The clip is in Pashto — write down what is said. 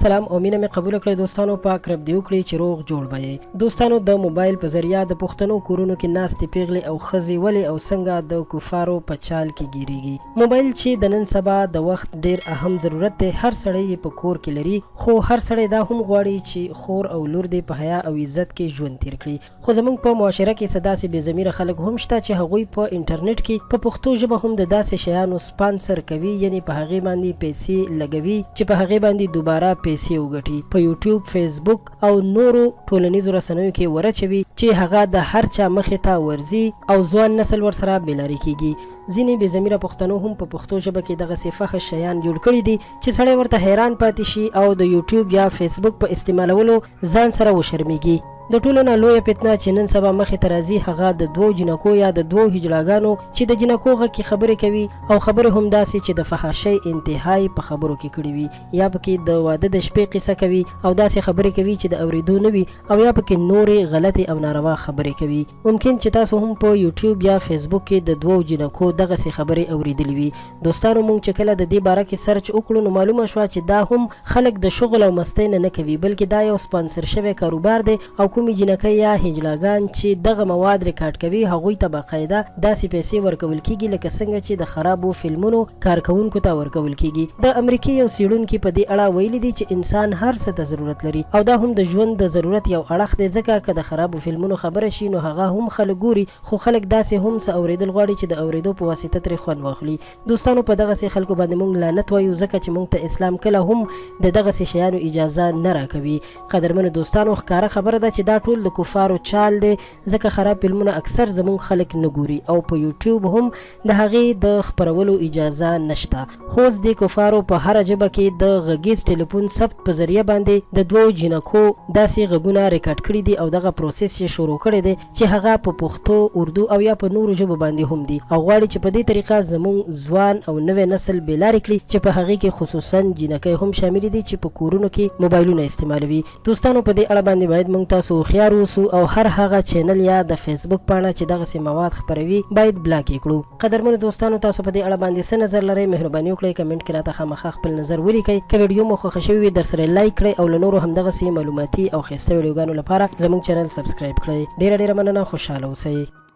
سلام او مینه مې قبول کړئ دوستانو، پاک رب دې وکړي چې روغ جوړ به یئ. دوستانو، د موبایل په ذریعه د پښتنو کورونو کې ناستې پیغلې او ښځې ولې او څنګه د کفارو په چال کې ګیریږي؟ موبایل چې د نن سبا د وخت ډیر اهم ضرورت دی، هر سړی یې په کور کې لري، خو هر سړی دا هم غواړي چې خور او لور دې په حیا او عزت کې ژوند تیر کړي. خو زموږ په معاشره کې څه داسې بې ضمیره خلک هم شته چې هغوی په انټرنیټ کې په پښتو ژبه هم د داسې شیانو سپانسر کوي، یعنې په هغې باندې پیسې لګوي چې په هغې باندې دوباره پیسې وګټي، په یوټیوب، فیسبوک او نورو ټولنیزو رسنیو کې ورچوي چې هغه د هر چا مخې ته ورځي او ځوان نسل ورسره بې لارې کیږي. ځینې بې ضمیره پښتنو هم په پښتو ژبه کې دغسې فحش شیان جوړ کړي دي چې سړی ورته حیران پاتې شي او د یوټیوب یا فیسبوک په استعمالولو ځان سره وشرمیږي. د ټولو نه لویه فتنه چې نن سبا مخې ته راځي هغه د دوو جینکو یا د دوو هجړاګانو چې د جینکو غږ کې خبرې کوي او خبرې هم داسې چې د فحاشۍ انتها یې په خبرو کې کړې وي، یا پکې د واده د شپې قصه کوي او داسې خبرې کوي چې د اوریدو نه وي او یا پکې نورې غلطې او ناروا خبرې کوي. ممکن چې تاسو هم په یوټیوب یا فیسبوک کې د دوو جینکو دغسې خبرې اوریدلې وي. دوستانو، مونږ چې کله د دې باره کې سرچ وکړو نو معلومه شوه چې دا هم خلک د شغل او مستۍ نه نه کوي، بلکې دا یو سپانسر شوی کاروبار دی او کومې جینکۍ یا هجړاګان چې دغه مواد ریکارډ کوي هغوی ته باقاعده داسې پیسې ورکول کیږي لکه څنګه چې د خرابو فلمونو کارکوونکو ته ورکول کیږي. د امریکې یو څیړونکي په دې اړه ویلي دي چې انسان هر څه ته ضرورت لري او دا هم د ژوند د ضرورت یو اړخ دی، ځکه که د خرابو فلمونو خبره شي نو هغه هم خلک ګوري، خو خلک داسې هم څه اورېدل غواړي چې د اورېدو په واسطه ترې خوند واخلي. دوستانو، په دغسې خلکو باندې مونږ لعنت وایو، ځکه چې مونږ ته اسلام کله هم د دغسې شیانو اجازه نه راکوي. قدرمنو دوستانو، ښکاره خبره ده چې دا ټول د کفارو چال دی، ځکه خراب فلمونه اکثر زمونږ خلک نه ګوري او په یوټیوب هم د هغې د خپرولو اجازه نشته. خو اوس دې کفارو په هره ژبه کې د غږیز ټیلیفون ثبت په ذریعه باندې د دوو جینکو داسې غږونه ریکارډ کړي دي او دغه پروسس یې شروع کړی دی چې هغه په پښتو، اردو او یا په نورو ژبو باندې هم دي او غواړي چې په دې طریقه زمونږ ځوان او نوی نسل بې لارې کړي چې په هغې کې خصوصاً جینکۍ هم شاملې دي چې په کورونو کې موبایلونه استعمالوي. دوستانو، په دې اړه باندې باید مونږ تاسو هوښیار اوسو او هر هغه چینل یا د فیسبوک پاڼه چې دغسې مواد خپروي باید بلاک یې کړو. قدرمنو دوستانو، تاسو په دې اړه باندې څه نظر لرئ؟ مهرباني وکړئ کمنټ کې راته خامخا خپل نظر ولیکئ. که ویډیو مو خوښه شوې وي درسره یې لایک کړئ او له نورو همدغسې معلوماتي او ښایسته ویډیوګانو لپاره زموږ چینل سبسکرایب کړئ. ډیره ډیره مننه، خوشحاله اوسئ.